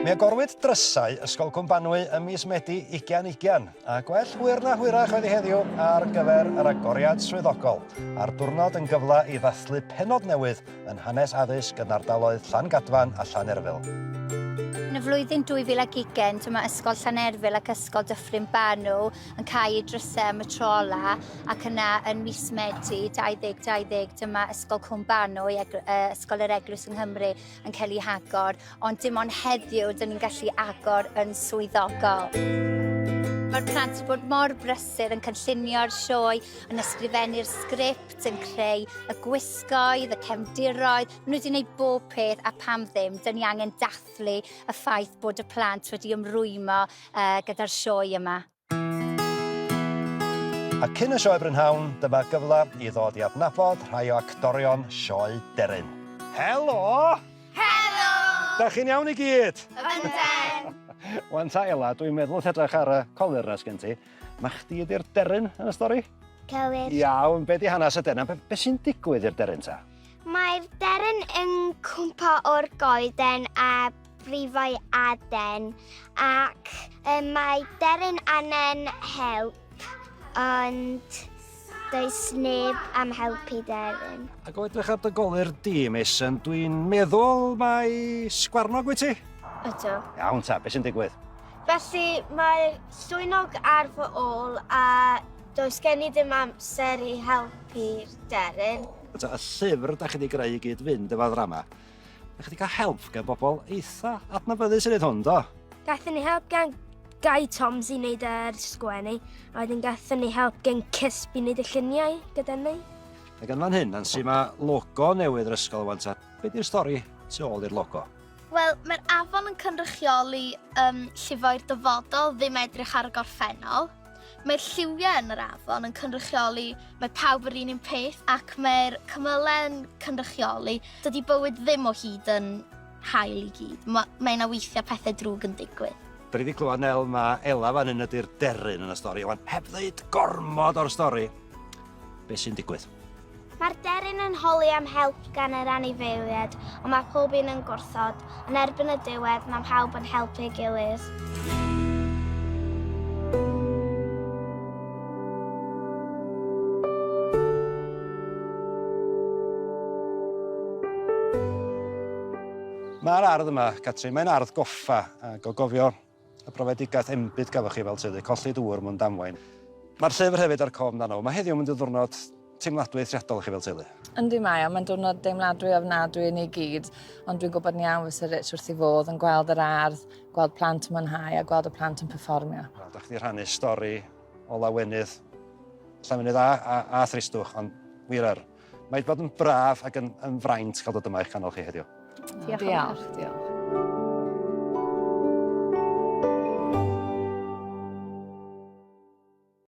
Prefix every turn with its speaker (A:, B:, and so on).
A: Mi agorwyd drysau Ysgol Cwmbanwy ym mis Medi 2020, a gwell hwyr na hwyrach oedd hi heddiw ar gyfer yr agoriad swyddogol, a'r diwrnod yn gyfle i ddathlu pennod newydd yn hanes addysg yn ardaloedd Llangadfan a Llanerfyl.
B: Yn y flwyddyn 2020, dyma Ysgol Llanerfyl ac Ysgol Dyffryn Banw yn cau eu drysau am y tro ola, ac yna yn mis Medi 2020, dyma Ysgol Cwm Banw, Ysgol yr Eglwys yng Nghymru, yn cael ei hagor, ond dim ond heddiw dyn ni'n gallu agor yn swyddogol. Mae'r plant wedi bod mor brysur yn cynllunio'r sioe, yn ysgrifennu'r sgript, yn creu y gwisgoedd, y cefndiroedd. Maen nhw wedi gwneud bob peth a pam ddim, dyn ni angen dathlu y ffaith bod y plant wedi ymrwymo uh, gyda'r sioe yma.
A: A cyn y sioe brynhawn, dyma gyfle i ddod i adnabod rhai o actorion sioe Deryn. Helo!
C: Helo!
A: Da chi'n iawn i gyd?
C: Ynden!
A: Wan ta Ela, dwi'n meddwl wrth edrych ar y colur na sgen ti, ma chdi ydi'r deryn yn y stori?
C: Cywir.
A: Iawn, be di hanes y deryn? Be, be sy'n digwydd i'r deryn ta?
C: Mae'r deryn yn cwmpo o'r goeden a brifau aden ac um, mae deryn angen help ond does neb am helpu deryn.
A: Ac o edrych ar dy golur di, Mason, dwi'n meddwl mai sgwarnog wyt ti?
C: Ydw.
A: Iawn ta, beth sy'n digwydd?
C: Felly mae llwynog ar fy ôl a does gen i ddim amser i helpu'r deryn.
A: Y llyfr da chi wedi greu i gyd fynd efo ddrama, Da chi wedi cael help gan bobl eitha adnabyddus i wneud hwn, do?
D: Gaethon ni help gan Guy Toms i wneud yr sgwennu, a wedyn gaethon ni help gan Cysp i wneud y lluniau gyda ni.
A: Ac yn fan hyn, Nancy, mae logo newydd yr ysgol wan ta. Be di'r stori tu ôl i'r logo?
E: Wel, mae'r afon yn cynrychioli um, llifo'r dyfodol, ddim edrych ar y gorffennol. Mae'r lliwiau yn yr afon yn cynrychioli mae pawb yr un un peth ac mae'r cymylau yn cynrychioli dydy bywyd ddim o hyd yn hael i gyd. Mae, mae yna weithiau pethau drwg yn digwydd.
A: Da ni wedi clywed Nel, mae Ela fan hyn ydy'r deryn yn y stori. Wan, heb ddeud gormod o'r stori, beth sy'n digwydd?
C: Mae'r deryn yn holi am help gan yr anifeiliaid, ond mae pob un yn gwrthod. Yn erbyn y diwedd, mae pawb yn helpu ei gilydd.
A: Mae'r ardd yma, Catrin, mae'n ardd goffa, ac o gofio y brofedigaeth enbyd gafoch chi fel teulu, colli dŵr mewn damwain. Mae'r llyfr hefyd ar cof amdano. Mae heddiw yn mynd yn ddiwrnod teimladwy eithriadol i chi fel teulu.
F: Yndi mae o, mae'n diwrnod deimladwy ofnadwy i ni gyd, ond dwi'n gwybod yn iawn fysa Rich wrth ei fodd yn gweld yr ardd, gweld plant yn mwynhau a gweld y plant yn perfformio.
A: Wel, da chi wedi rhannu stori o lawenydd, llawenydd a, a, a thristwch, ond wir yr. Mae wedi bod yn braf ac yn, yn fraint cael dod yma i'ch canol chi heddiw.
F: Diolch. Diolch, diolch.